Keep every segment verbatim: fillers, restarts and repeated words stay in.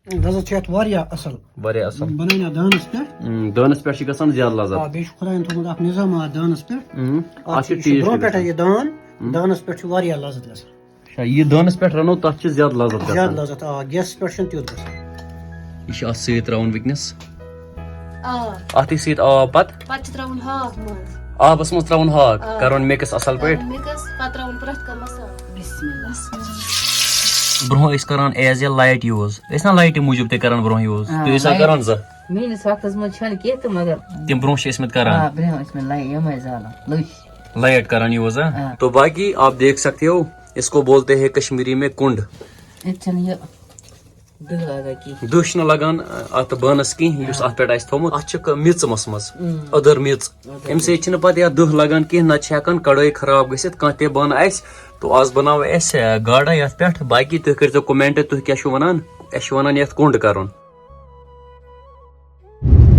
لذت چھِ اَتھ واریاہ اَصٕل۔ واریاہ اَصٕل۔ بَنٲوِنۍ اَتھ دانَس پٮ۪ٹھ۔ اۭں، دانَس پٮ۪ٹھ چھِ گژھان زیادٕ لذت۔ آ، بیٚیہِ چھُ خۄدایَن تھوٚومُت اَکھ نظام اَتھ دانَس پٮ۪ٹھ۔ اۭں، اَتھ چھِ، یہِ چھُ برونٛہہ پٮ۪ٹھَے یہِ دان، دانَس پٮ۪ٹھ چھُ واریاہ لذت گژھان۔ اچھا، یہِ دانَس پٮ۪ٹھ رَنو، تَتھ چھِ زیادٕ لَذت گژھان۔ زیادٕ لَذت، آ، گیسَس پٮ۪ٹھ چھُنہٕ تیُتھ گژھان۔ یہِ چھُ اَتھ سۭتۍ ترٛاوُن وٕنکیٚنَس۔ آ اَتھٕے سۭتۍ آب پَتہٕ۔ پَتہٕ چھِ ترٛاوُن ہاکھ منٛز۔ آبَس منٛز ترٛاوُن ہاکھ، آ۔ کَرُن مِکٕس اَصٕل پٲٹھۍ۔ ترٛاوُن مِکٕس، پَتہٕ ترٛاوُن پرٛٮ۪تھ کانٛہہ مَسالہٕ۔ بِسمِ اللہ۔ برونٛہہ ٲسۍ کَران ایز اے لایٹ یوٗز، ٲسۍ نا لایٹہِ موٗجوٗب تہِ کَران برونٛہہ یوٗز؟ آ، تُہۍ ٲسۍ نا لایٹ۔ کَران زٕ؟ میٲنِس وقتس منٛز چھنہٕ کینٛہہ تہٕ مگر تِم برونٛہہ چھِ ٲسمٕتۍ کَران۔ آ برونٛہہ ٲسۍ مےٚ لایٹ یِمے زالان لٔش۔ لایٹ کَران یوٗز، ہاں؟ آ۔ تو باقی آپ دیکھ سکتے ہو، اس کو بولتے ہیں کشمیری میں کنڈ۔ ییٚتہِ چھنہٕ یہِ دٕہ لگان کینٛہہ۔ دٕہ چھُنہٕ لگان، ٲ، اتھ بانس کینٛہہ یُس اتھ پٮ۪ٹھ آسہِ تھوٚومُت۔ اتھ چھِ کٔہ-، میٚژ مَسمٕژ، اۭں۔ أدٕر میٚژ۔ اَمہِ سۭتۍ چھِنہٕ پتہٕ یتھ دٕہ لگان کینٛہہ، نتہٕ چھِ ہٮ۪کان کڑٲے خراب گٔژھِتھ، کانٛہہ تہِ بانہٕ آسہِ۔ تو آز بناوو أسۍ، ٲ، گاڈٕ یتھ پٮ۪ٹھ۔ باقی تُہۍ کٔرۍزیو comment، تُہۍ کیٛاہ چھِو ونان؟ أسۍ چھِ ونان یتھ کوٚنٛڈ کرُن۔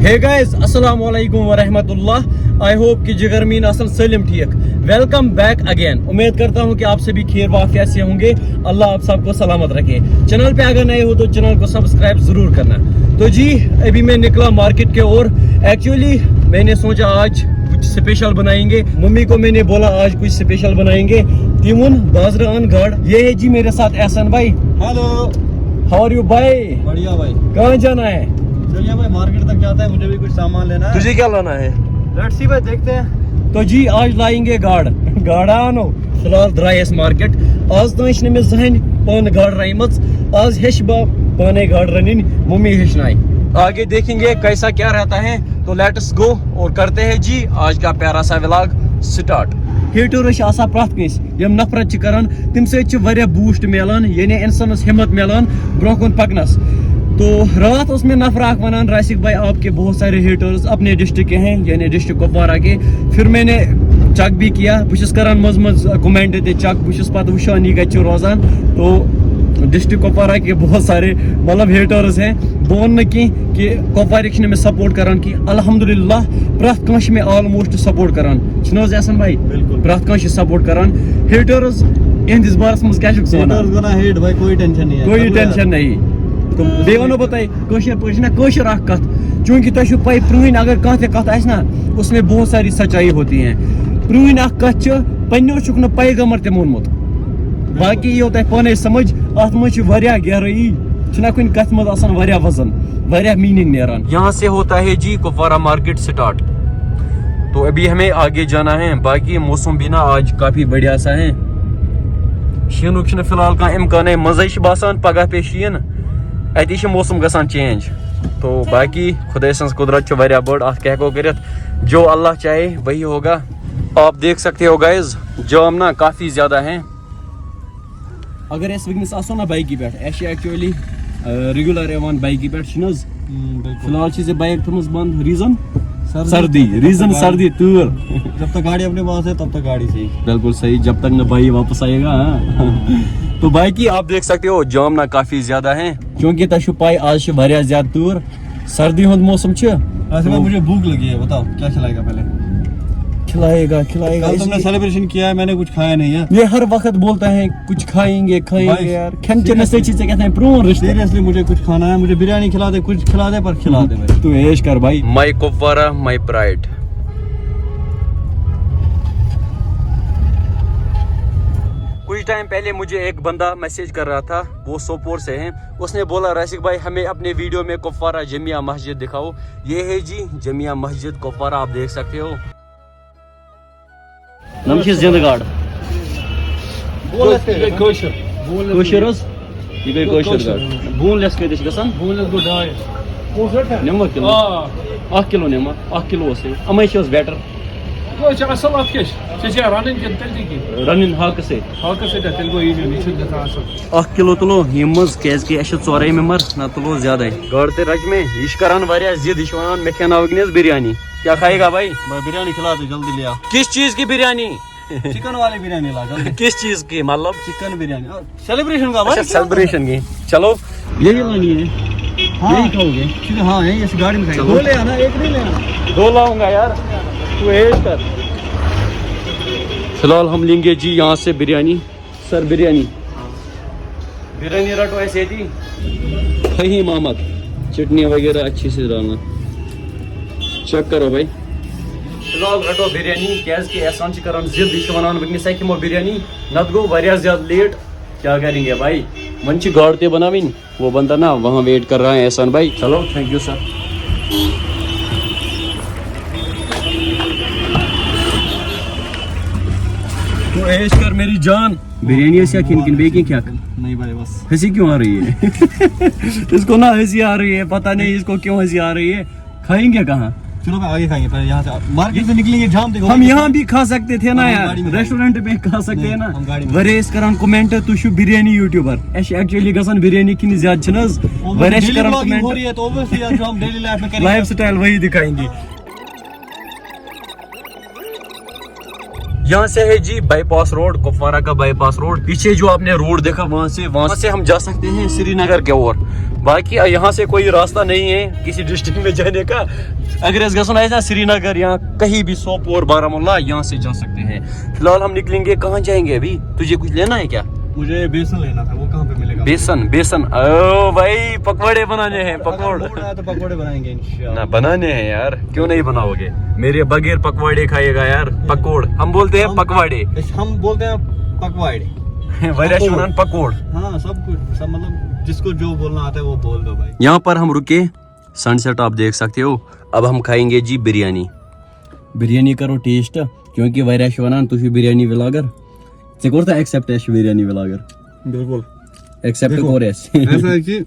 Hey guys، السلام علیکم ورحمۃ اللہ۔ I hope کہ جگر میٖن آسن سٲلِم ٹھیٖک۔ Welcome back again۔ امید کرتا ہوں کہ آپ سبھی خیر وعافیت سے ہوں گے، اللہ آپ سب کو سلامت رکھے۔ چینل پہ اگر نئے ہو تو چینل کو سبسکرائب ضرور کرنا۔ تو جی، ابھی میں نکلا مارکیٹ کے اور ایکچولی میں نے سوچا آج کچھ اسپیشل بنائیں گے۔ ممی کو میں نے بولا آج کچھ اسپیشل بنائیں گے۔ تِمن بازر ان گاڈ۔ یہ ہے جی میرے ساتھ احسن بھائی۔ ہیلو۔ How are you بھائی؟ بڑھیا بھائی۔ کہاں جانا ہے؟ چلیے بھائی، مارکیٹ تک جاتے ہیں، مجھے بھی کچھ سامان لینا ہے۔ تجھے کیا لانا ہے؟ لیٹس سی بھائی، دیکھتے ہیں۔ تو جی آج لائیں گے گاڈ۔ گاڈا انو۔ فی الحال درٛاے أسۍ مارکیٹ۔ آز تام چھِنہٕ مےٚ زٕہٕنۍ پانہٕ گاڈ رَنِمٕژ۔ آز ہیٚچھ بہٕ پانے گاڈ رَنٕنۍ، ممی ہیٚچھنایہِ۔ آگے دیکھیں گے کیسا کیا رہتا ہے۔ تو لیٹس گو اور کرتے ہیں جی آج کا پیارا سا ولاگ سٹارٹ۔ ہیٹرس چھِ آسان پرٛٮ۪تھ کٲنٛسہِ، یِم نفرت چھِ کران، تَمہِ سۭتۍ چھِ واریاہ بوسٹ میلان، یعنی انسانس ہمت میلان برونٛہہ کُن پکنس۔ تو راتھ اوس مےٚ نفر اکھ ونان، راسک بھائی، آپ کے بہت سارے ہیٹرز اپنے ڈسٹرکٹ کے ہیں، یعنی ڈسٹرکٹ کپوارہ کے۔ پھر میں نے چیک بھی کیا، بہٕ چھُس کران منٛزٕ منٛزٕ کمنٹ تہِ چیک، بہٕ چھُس پتہٕ وٕچھان یہِ کتہِ چھُ روزان۔ تو ڈسٹرکٹ کپوارہ کے بہت سارے مطلب ہیٹرز ہیں، بہٕ ونہٕ نہٕ کینٛہہ کہ کپوارٕکۍ چھِنہٕ مےٚ سپورٹ کران کینٛہہ۔ الحمدللہ پرٛٮ۪تھ کانٛہہ چھِ مےٚ آلموسٹ سپورٹ کران، چھُنہٕ حظ احسن بھائی؟ بِلکُل۔ پرٛٮ۪تھ کانٛہہ چھِ سپورٹ کران۔ ہیٹرز، یِہنٛدِس بارس منٛز کیٛاہ چھُکھ ژٕ ونان؟ ہیٹرز بنا ہیٹ بھائی، کوئی ٹینشن نہیں ہے، کوئی چلو یار۔ ٹینشن نہیں۔ تو بیٚیہِ ونو بہٕ تۄہہِ کٲشِر پٲٹھۍ چھِنہ کٲشِر اکھ کتھ، چوٗنٛکہِ تۄہہِ چھُو پَے پرٛٲنۍ اگر کانٛہہ تہِ کتھ آسہِ نہ، اس میں بہت ساری سچائی ہوتی ہیں۔ پرٛٲنۍ اکھ کتھ چھِ، پننیو چھُکھ نہٕ پیغمبر تہِ مونمُت۔ باقی یِیو تۄہہِ پانے سمجھ، اتھ منٛز چھِ واریاہ گہرٲیی، چھِنہ کُنہِ کتھِ منٛز آسان واریاہ وزن، واریاہ میٖنِنٛگ نیران۔ یہاں سے ہوتا ہے جی کپوارہ مارکیٹ سٹارٹ۔ تو ابھی ہمیں آگے جانا ہے، باقی موسم بھی نا آج کافی بڑھیا سا ہے۔ شیٖنُک چھُنہٕ فی الحال کانٛہہ امکانٕے، منٛزٕے چھِ باسان پگاہ پیٚیہِ شیٖن، اَتی چھِ موسم گژھان چینج۔ تو باقی خۄداے سٕنٛز قۄدرت چھِ واریاہ بٔڑ، اَتھ کیٛاہ ہٮ۪کو کٔرِتھ، جو اللہ چاہے وہی ہوگا۔ آپ دیکھ سکتے ہو گائز، جام نا کافی زیادہ ہیں۔ اگر أسۍ وٕنکیٚنَس آسو نا بایکہِ پٮ۪ٹھ، اَسہِ چھِ ایکچُؤلی ریگولر یِوان بایکہِ پٮ۪ٹھ، چھُنہٕ حظ؟ فی الحال چھِ ژےٚ بایک تھٲومٕژ بنٛد، ریٖزن؟ سردی۔ ریٖزن سردی، تۭر۔ جب تک گاڑی اپنے پاس ہے تب تک گاڑی صحیح۔ بالکل صحیح، جب تک نہ بھائی واپس آئے گا، ہاں۔ تو باقی آپ دیکھ سکتے ہو جام نا کافی زیادہ ہیں، کیونکہ تۄہہِ چھو پاے آز چھِ واریاہ زیادٕ تۭر، سردی ہُنٛد موسم چھُ۔ ایسے میں، مجھے بھوک لگی ہے، بتاؤ کیا کھلائے گا پہلے؟ کھلائے گا، کھلائے گا۔ کل تم نے سیلیبریشن کیا ہے، میں نے کچھ کھایا نہیں ہے۔ یہ ہر وقت بولتا ہے کچھ کھائیں گے، کھائیں بھائی، گے یار۔ کھٮ۪ن چٮ۪نَس سۭتۍ چھِ ژےٚ کیٛاہ تام پرٛون رِشتہٕ۔ سیریسلی مجھے کچھ کھانا ہے، مجھے بریانی کھلا دے، کچھ کھلا دے، پر کھلا دے بھائی۔ تو عیش کر بھائی۔ My Kupwara, my pride۔ کچھ ٹائم پہلے مجھے ایک بندہ میسج کر رہا تھا، وہ سوپور سے ہیں۔ اس نے بولا، راسک بھائی، ہمیں اپنے ویڈیو میں کپوارہ جامع مسجد دکھاؤ۔ یہ ہے جی جامع مسجد کپوارہ، آپ دیکھ سکتے ہو۔ نم چھِ زِنٛدٕ گاڈ۔ بولس تہِ گٔے کٲشِر۔ کٲشِر حظ؟ یہِ گٔے کٲشِر گاڈ۔ بون لیس کۭتِس چھِ گژھان؟ بون لیس گوٚو ڈاے۔ نِموا کِلوٗ؟ آ۔ اَکھ کِلوٗ نِموا؟ اَکھ کِلوٗ اوس یہِ۔ اَمے چھِ حظ بیٹر۔ یہِ چھِ اَصٕل، اَتھ کیٛاہ چھِ؟ ژےٚ چھےٚ رَنٕنۍ کِنہٕ تیٚلہِ تہِ کِنہٕ؟ رَنٕنۍ ہاکہٕ سۭتۍ۔ ہاکَس سۭتۍ ہا، تیٚلہِ گوٚو easy، یہِ چھُنہٕ گژھان اَصٕل۔ اَکھ کِلوٗ تُلو یِم منٛز، کیٛازِکہِ اَسہِ چھِ ژورَے مٮ۪مبر، نَتہٕ تُلو زیادَے۔ گاڈٕ تہِ رَچہِ مےٚ، یہِ چھِ کَران واریاہ ضِد، یہِ چھِ وَنان، مےٚ کھیٛاوناو وٕنکیٚنَس بِریانی۔ کیا کھائے گا بھائی؟ بھائی بریانی کھلا دے جلدی لیا۔ کس چیز کی بریانی؟ چکن والی بریانی لا جلدی۔ کس چیز کی مطلب؟ چکن بریانی۔ اور سیلیبریشن کا بھائی؟ اچھا، سیلیبریشن کی۔ چلو، یہی لانی ہے۔ ہاں۔ یہی کھاؤ گے؟ ٹھیک ہے، ہاں، یہی اس گاڑی میں کھائیں گے۔ چلو۔ دو لے آنا، ایک نہیں لے آنا۔ دو لاؤں گا یار، تو ایش کر۔ فی الحال ہم لیں گے جی یہاں سے بریانی۔ سر، بریانی۔ بریانی رٹو ایسے تھی۔ فہیم احمد چٹنی وغیرہ اچھے سے ڈالنا۔ چیک کرو بھائی۔ فی الحال رٹو بریانی، کیازِ کہ احسان چھِ کران ضد، یہِ چھُ ونان وٕنکیٚنس اَسہِ کھٮ۪مو بریانی، نتہٕ گوٚو واریاہ زیادٕ لیٹ۔ کیا کریں گے بھائی؟ وۄنۍ چھِ گاڈٕ تہِ بناوٕنۍ، وہ بندہ نا وہاں ویٹ کر رہا ہے احسان بھائی۔ چلو، تھینک یو سر۔ تو ایش کر میری جان۔ بریانی ٲسیا کھیٚنۍ کِنہٕ بیٚیہِ کینٛہہ کھٮ۪کھ؟ نہیں بھائی، بس۔ ہنسی کیوں آ رہی ہے؟ اس کو نا ہنسی آ رہی ہے، پتہ نہیں اس کو کیوں ہنسی آ رہی ہے۔ کھائیں گے کہاں؟ چلو بھائی، آگے کھائیں گے، پہلے یہاں سے مارکیٹ سے نکلیں گے، جام دیکھو۔ ہم یہاں بھی کھا سکتے تھے نا ہم یار، گاڑی میں کھائیں گے۔ ریسٹورنٹ میں کھا سکتے ہیں نا۔ نہیں، ہم گاڑی میں۔ واریاہ ٲسۍ کران کمنٹ، تُہۍ چھِو بریانی یوٹیوبر۔ اَسہِ چھِ ایکچولی گژھان بریانی کھیٚنہِ زیادٕ چھِنہٕ حظ؟ اور واریاہ چھِ ڈیلی کران بلاگنگ کمنٹ۔ ہو رہی ہے، تو اوبویسلی آج ہم ڈیلی لائف میں کریں گے۔ لائف سٹائل وہی دکھائیں گے۔ यहाँ से है जी बाईपास रोड, कुपवारा का बाईपास रोड। पीछे जो आपने रोड देखा, वहां से, वहां से हम जा सकते हैं श्रीनगर के ओर। बाकी यहाँ से कोई रास्ता नहीं है किसी डिस्ट्रिक्ट में जाने का। अगर इस गसन है ना श्रीनगर या कहीं भी सोपोर, बारामूला, यहाँ से जा सकते हैं। फिलहाल हम निकलेंगे, कहाँ जाएंगे अभी? तुझे कुछ लेना है क्या? मुझे बेसन लेना था, वो कहाँ पे मिलेगा? बेसन, बेसन। ओ भाई, पकौड़े बनाने हैं, अगर पकौड़े। मूड आया तो पकौड़े बनाएंगे इंशाल्लाह। ना, बनाने हैं यार, क्यों नहीं बनाओगे? मेरे बगैर पकौड़े खाएगा यार, पकौड़। हम बोलते हैं हम पकौड़े। हम बोलते हैं पकौड़े। واریاہ چھِ وَنان پکوڑ۔ हाँ, सब कुछ, सब, मतलब, जिसको जो बोलना आता है वो बोल दो भाई। यहाँ पर हम रुके, सनसेट आप देख सकते हो। अब हम खाएंगे जी बिरयानी। بریانی کرو ٹیسٹ، کیونکہ واریاہ چھِ وَنان تُہۍ چھِو بریانی ولاگر۔ ژےٚ کوٚر تہٕ ایکسیپٹ اَسہِ چھِ بریانی ولاگر؟ بالکل۔ ایکسیپٹ دیکھو، کوٚر اَسہِ۔ ایسا ہے کہ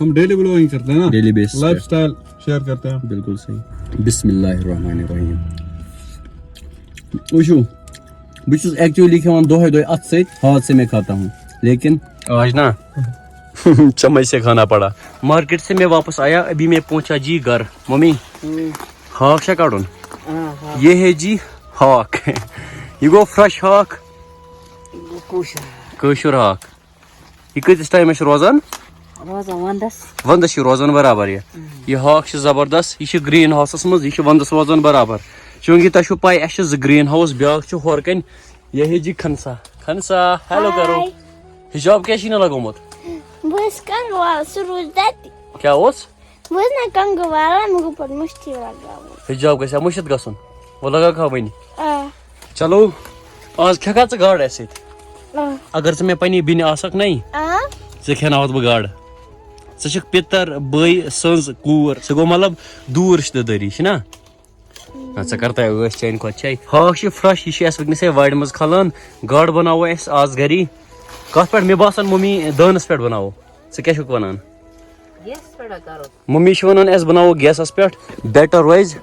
ہم ڈیلی بلاگنگ کرتے ہیں نا، ڈیلی بیسس لائف پہ۔ سٹائل شیئر کرتے ہیں۔ بالکل صحیح۔ بسم اللہ الرحمن الرحیم۔ وٕچھِو، بہٕ چھُس ایکچولی کھٮ۪وان دۄہے دۄہے اَتھ سۭتۍ، ہاتھ سے میں کھاتا ہوں، لیکن آج نا چمچ سے کھانا پڑا۔ مارکیٹ سے میں واپس آیا، ابھی میں پہنچا جی گھر۔ ممی، ہاکھ چھا کڑُن؟ ہاں، ہاں۔ یہ ہے جی ہاکھ۔ یہ گوٚو فریش ہاکھ۔ گوٚو کٲشُر۔ کٲشُر ہاکھ۔ یہ کۭتِس ٹایمس چھُ روزان؟ روزان ونٛدس۔ ونٛدس چھُ روزان برابر یہِ۔ یہِ ہاکھ چھُ زبردست، یہِ چھُ گرین ہاوسس منٛز، یہِ چھُ ونٛدس روزان برابر۔ چوٗنٛکہِ تۄہہِ چھُو پاے، اَسہِ چھِ زٕ گرین ہاوس، بیٛاکھ چھُ ہورٕ کنہِ، یہ ہے جی کھنسا۔ کھنسا، ہیلو کرو۔ ہاے۔ حجاب کیٛازِ چھُے نہٕ لگومُت؟ بہٕ حظ کنٛگہٕ وال، سُہ روٗز تَتہِ۔ کیٛاہ اوس؟ بہٕ حظ نہ کنٛگہٕ والان، مےٚ گوٚو پَتہٕ مٔشتھٕے لگاوُن۔ حجاب گژھِ ہا مٔشِتھ گژھُن، وۄنۍ لگاوکھا وٕنہِ۔ آ۔ چلو، آز کھٮ۪کھا ژٕ گاڈٕ اَسہِ سۭتۍ؟ آ۔ اگر ژٕ مےٚ پننی بیٚنہِ آسکھ نَے، آ۔ ژےٚ کھٮ۪ناوتھ بہٕ گاڈٕ۔ ژٕ چھَکھ پِتر بٲے سٕنٛز کوٗر، سُہ گوٚو مطلب دوٗر رِشتہٕ دٲری، چھِنا؟ نہ، ژٕ کر تۄہہِ ٲس چانہِ کھۄتہٕ چھے۔ ہاکھ چھِ فریش، یہِ چھِ اَسہِ وٕنکیٚنَسٕے وارِ منٛز کھلان۔ گاڈٕ بناوو أسۍ آز گری۔ کَتھ پٮ۪ٹھ؟ مےٚ باسان مٔمی دٲنَس پٮ۪ٹھ بناوو۔ ژٕ کیٛاہ چھُکھ وَنان؟ گیسَس پٮ۪ٹھ ہا کَرو۔ مٔمی چھِ وَنان، اَسہِ بناوو گیسَس پٮ۪ٹھ، بیٹر روزِ۔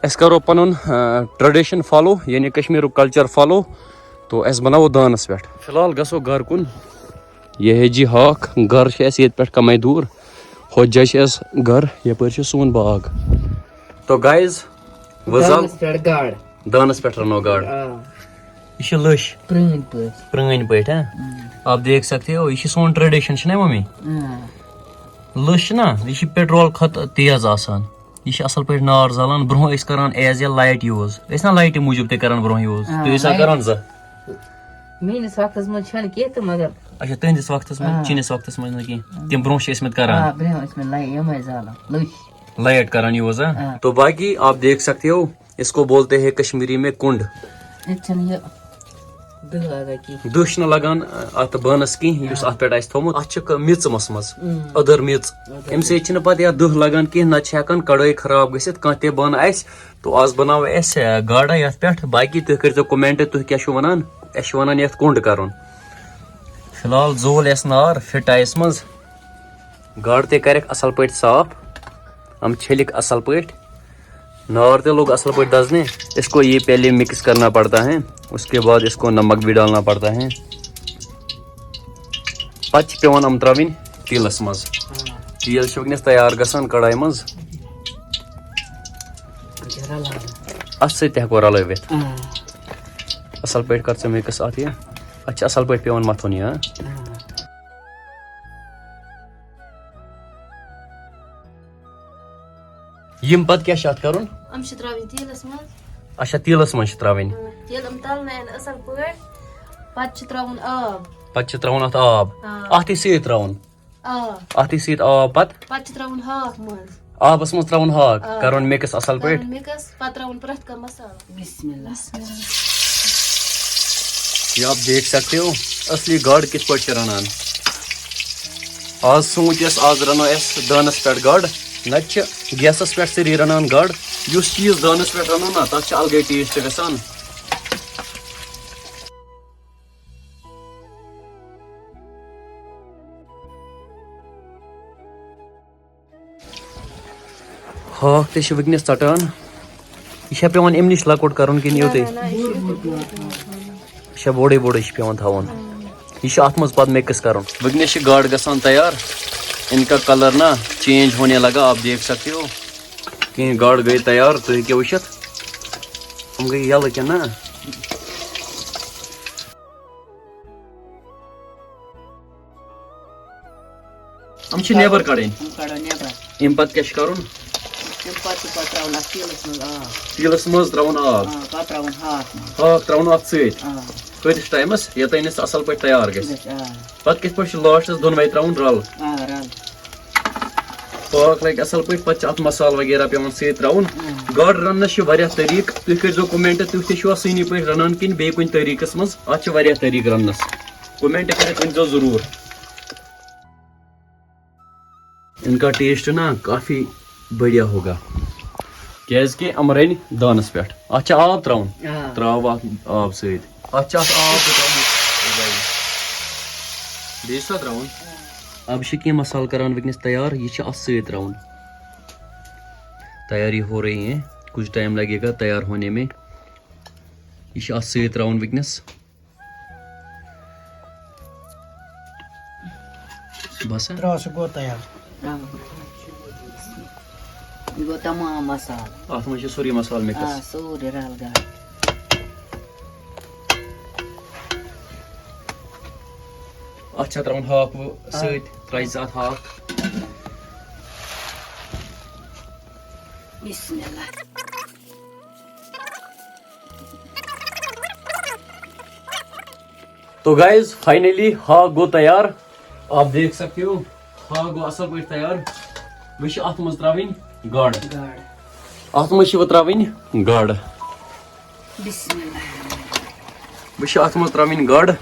أسۍ کَرو پَنُن، آ، ٹریڈیشن فالو، یعنی کشمیٖرُک کلچر فالو۔ تو أسۍ بناوو دانَس پٮ۪ٹھ۔ فی الحال گژھو گرٕ کُن۔ یہ ہے جی ہاکھ، گرٕ چھِ اَسہِ ییٚتہِ پٮ۪ٹھ کَمٕے دوٗر۔ ہُتھ جایہِ چھِ اَسہِ گرٕ، یَپٲرۍ چھُ سون باغ۔ تو گایز، وۄنۍ زال دانَس پٮ۪ٹھ گاڈ۔ دانَس پٮ۪ٹھ رَنو گاڈ۔ آ۔ یہِ چھِ لٔش۔ پرٛٲنۍ پٲٹھۍ۔ پرٛٲنۍ پٲٹھۍ، ہاں؟ اۭں۔ آپ دیکھ سکتے ہو، یہِ چھِ سون ٹریڈیشن، چھُنہ مٔمی؟ اۭں۔ لٔش چھِ نہ، یہِ چھِ پیٹرول کھۄتہٕ تیز آسان۔ یہِ چھِ اَصٕل پٲٹھۍ نار زالان۔ برٛونٛہہ ٲسۍ کران ایز اے لایٹ یوٗز۔ ٲسۍ نہ لایٹہِ موٗجوٗب تہِ کران برٛونٛہہ یوٗز؟ آ، تُہۍ ٲسۍ لایٹ۔ کران زٕ؟ میٛٲنِس وقتَس منٛز چھَنہٕ کینٛہہ تہٕ مگر اچھا، تُہٕنٛدِس وقتَس منٛز، آ۔ چٲنِس وقتَس منٛز نہٕ کینٛہہ۔ تِم برٛونٛہہ چھِ ٲسۍمٕتۍ کران۔ آ، برٛونٛہہ ٲسۍ مٕتۍ لایٹ یِمَے زالان، لٔش۔ لایٹ کران یوٗز، ہاں؟ آ۔ تو باقی آپ دیکھ سکتے ہو، اس کو بولتے ہیں کشمیری میں کنڈ۔ ییٚتہِ چھَنہٕ یہِ دٕہ لَگان کینٛہہ۔ دٕہ چھُنہٕ لَگان، اتھ بانَس کینٛہہ، یُس اتھ پٮ۪ٹھ آسہِ تھوٚومُت۔ اتھ چھِ ک-، میٚژ مَسمٕژ، اۭں۔ أدٕر میٚژ۔ أدٕر اَمہِ سۭتۍ چھِنہٕ پَتہٕ یَتھ دٕہ لَگان کینٛہہ، نَتہٕ چھِ ہٮ۪کان کڑٲے خراب گٔژھِتھ کانٛہہ تہِ بانہٕ آسہِ۔ تو آز بناوو أسۍ، آ، گاڈٕ یَتھ پٮ۪ٹھ۔ باقی تُہۍ کٔرۍزیو کمنٹ، تُہۍ کیٛاہ چھِو وَنان؟ أسۍ چھِ وَنان یَتھ کنڈ کرُن۔ فی الحال زول اَسہِ نار فِٹ آیَس منٛز۔ گاڈٕ تہِ کَرٮ۪کھ اَصٕل پٲٹھۍ صاف، یِم چھٔلِکھ اَصٕل پٲٹھۍ۔ نار تہِ لوٚگ اَصٕل پٲٹھۍ دَزنہِ۔ اس کو یہ پہلے مکس کرنا پڑتا ہے، اس کے بعد اس کو نمک بھی ڈالنا پڑتا ہے۔ پَتہٕ چھِ پٮ۪وان یِم ترٛاوٕنۍ تیٖلَس منٛز۔ تیٖل چھُ وٕنکیٚنَس تیار گژھان کڑایہِ منٛز۔ اَتھ سۭتۍ تہِ ہٮ۪کو رَلٲوِتھ۔ اَصٕل پٲٹھۍ کر ژٕ مکس اَتھ یہِ۔ اَتھ چھِ اَصٕل پٲٹھۍ پٮ۪وان مَتھُن یہِ، ہاں؟ یِم پتہٕ کیٛاہ چھِ اَتھ کَرُن؟ یِم چھِ ترٛاوٕنۍ تیٖلَس منٛز۔ اچھا، تیٖلَس منٛز چھِ ترٛاوٕنۍ۔ اۭں، ییٚلہِ یِم تَلنہٕ یِن اَصٕل پٲٹھۍ، پَتہٕ چھِ ترٛاوُن آب۔ پَتہٕ چھِ ترٛاوُن اَتھ آب۔ آ۔ اَتھ تہِ سۭتۍ ترٛاوُن۔ آ۔ اَتھٕے سۭتۍ آب پَتہٕ؟ پَتہٕ چھِ ترٛاوُن ہاکھ منٛز۔ آبَس منٛز ترٛاوُن ہاکھ، آ۔ کَرُن mix اَصٕل پٲٹھۍ۔ کَرُن mix، پَتہٕ ترٛاوُن پرٛٮ۪تھ کانٛہہ مصالہٕ۔ بسم اللہ۔ یہ آپ دیکھ سکتے ہو، اصلی گاڈ کِتھ پٲٹھۍ چھِ رَنان۔ آز سوٗنٛچ اَسہِ، آز رَنو أسۍ دانَس پٮ۪ٹھ گاڈ، نَتہٕ چھِ گیسَس پٮ۪ٹھ سٲری رَنان گاڈ۔ یُس چیٖز دانَس پٮ۪ٹھ رَنو نا، تَتھ چھِ الگٕے taste گژھان۔ ہاکھ تہِ چھِ وٕنکیٚنَس ژَٹان۔ یہِ چھا پٮ۪وان اَمہِ نِش لۄکُٹ کَرُن کِنہٕ یُتُے؟ نہ، نہ، یہِ چھُ یُتُے۔ یہِ چھا بوٚڑُے بوٚڑُے چھُ پٮ۪وان تھاوُن؟ یہِ چھُ اَتھ منٛز پَتہٕ mix کَرُن۔ وٕنکیٚنَس چھِ گاڈٕ گژھان تیار۔ ان کا کلر نا چینج ہونے لگا، آپ دیکھ سکتے ہو۔ کینٛہہ گاڈٕ گٔے تیار، تُہۍ ہیٚکِو وٕچھِتھ۔ یِم گٔے یَلہٕ کِنہٕ نہ؟ یِم چھِ نٮ۪بر کَڑٕنۍ۔ یِم کَڑو نٮ۪بر۔ اَمہِ پَتہٕ کیٛاہ چھُ کَرُن؟ تَمہِ پَتہٕ چھُ پَتہٕ ترٛاوُن اَتھ تیٖلَس منٛز آب۔ تیٖلَس منٛز ترٛاوُن آب۔ آ، پَتہٕ ترٛاوُن ہاکھ منٛز۔ ہاکھ ترٛاوُن اَتھ سۭتۍ۔ آ۔ کۭتِس ٹایمَس؟ یوٚتانۍ سُہ اَصٕل پٲٹھۍ تیار گژھِ۔ گژھِ، آ۔ پَتہٕ کِتھ پٲٹھۍ چھُ لاسٹَس دۄنوَے ترٛاوُن رَل؟ آ، رَل۔ ہاکھ لَگہِ اَصٕل پٲٹھۍ، پَتہٕ چھِ اَتھ مصالہٕ وغیرہ پٮ۪وان سۭتۍ ترٛاوُن۔ آ۔ گاڈٕ رَننَس چھِ واریاہ طریٖقہٕ۔ تُہۍ کٔرۍزیو comment، تُہۍ تہِ چھِوا سٲنی پٲٹھۍ رَنان کِنہٕ بیٚیہِ کُنہِ طریٖقَس منٛز؟ اَتھ چھِ واریاہ طریٖقہٕ رَننَس۔ Comment کٔرِتھ ؤنۍزیو ضروٗر۔ ان کا taste نا کافی بڑھیا ہوگا، کیازِ کہِ یِم رٔنۍ دانس پٮ۪ٹھ۔ اتھ چھا آب ترٛاوُن؟ آ۔ ترٛاو اتھ آب سۭتۍ۔ اتھ چھا اتھ آب تہِ ترٛاوُن؟ بیٚیہِ چھا ترٛاوُن؟ اب چھِ کینٛہہ مسالہٕ کران وٕنکیٚنس تیار، یہِ چھِ اتھ سۭتۍ ترٛاوُن۔ تیاری ہو رہی ہے، کچھ ٹائم لگے گا تیار ہونے میں۔ یہِ چھِ اتھ سۭتۍ ترٛاوُن وٕنکیٚنس۔ بس۔ ترٛاو، سُہ گوٚو تیار۔ آ۔ یہِ گوٚو تمام مسالہٕ۔ اتھ منٛز چھُ سورُے مسالہٕ mix۔ آ، سورُے رَل گاڈ۔ اتھ چھا ترٛاوُن ہاکھ وۄنۍ آ۔ سۭتۍ؟ ترٛاوِ ژٕ اتھ ہاکھ۔ بسم اللہ۔ تو guys، finally ہاکھ گوٚو تیار۔ آپ دیکھ سکتے ہو، ہاکھ گوٚو اصل پٲٹھۍ تیار۔ وۄنۍ چھِ اتھ منٛز ترٛاوٕنۍ گاڈٕ۔ گاڈٕ۔ اتھ منٛز چھِ وۄنۍ ترٛاوٕنۍ گاڈٕ۔ بسم اللہ۔ وۄنۍ چھِ اتھ منٛز ترٛاوٕنۍ گاڈٕ۔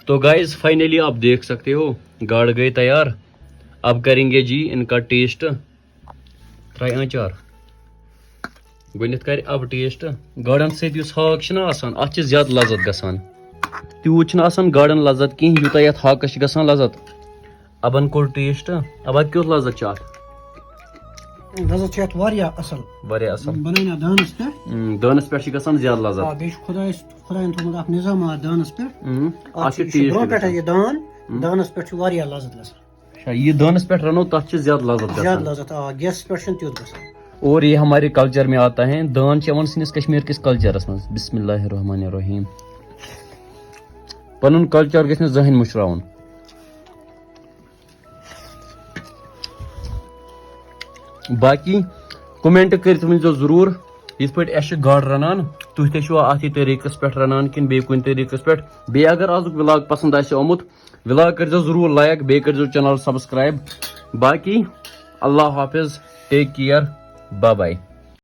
تو guys، finally آپ دیکھ سکتے ہو، گاڈٕ گٔے تیار۔ اب کریں گے جی ان کا taste۔ ترٛاے آنچار۔ گۄڈٕنٮ۪تھ کرِ اب taste۔ گاڈن سۭتۍ یُس ہاکھ چھُنہ آسان، اتھ چھِ زیادٕ لذت گژھان۔ تیوٗت چھُنہٕ آسان گاڈن لذت کِہیٖنۍ، یوٗتاہ یتھ ہاکس چھُ گژھان لذت۔ ابن کوٚر taste۔ ابا، کیُتھ لذت چھُ اتھ؟ لذت چھِ اتھ واریاہ اصل۔ واریاہ اصل۔ بنٲے نا دانس پٮ۪ٹھ۔ اۭں، دانس پٮ۪ٹھ چھِ گژھان زیادٕ لذت۔ آ، بیٚیہِ چھُ خۄدایس، خۄداین تھوٚومُت اکھ نظام اتھ دانس پٮ۪ٹھ۔ اۭں، اتھ اتھ چھُ چھُ، یہِ چھُ taste برونٛہہ پٮ۪ٹھے گژھان۔ یہِ دان، اۭں۔ دانس پٮ۪ٹھ چھُ واریاہ لذت گژھان۔ اچھا، یہِ دانس پٮ۪ٹھ رنو، تتھ چھِ زیادٕ لذت گژھان۔ زیادٕ لذت، آ، گیسس پٮ۪ٹھ چھُنہٕ تیُتھ گژھان۔ اور یہ ہمارے culture میں آتا ہے، دان چھِ یِوان سٲنِس کشمیر کِس culture منٛز۔ بسم اللہ الرحمن الرحیم۔ پنُن culture گژھِ نہٕ زٕہٕنۍ مٔشراوُن۔ باقی comment کٔرِتھ ؤنۍزیو ضروٗر، یِتھ پٲٹھۍ اَسہِ چھِ گاڈٕ رَنان، تُہۍ تہِ چھِوا اَتھٕے طریٖقَس پٮ۪ٹھ رَنان کِنہٕ بیٚیہِ کُنہِ طریٖقَس پٮ۪ٹھ؟ بیٚیہِ اگر آزُک vlog پَسنٛد آسہِ آمُت، vlog کٔرۍزیو ضروٗر like، بیٚیہِ کٔرۍزیو channel subscribe۔ باقی اللہ حافظ، take care، bye bye۔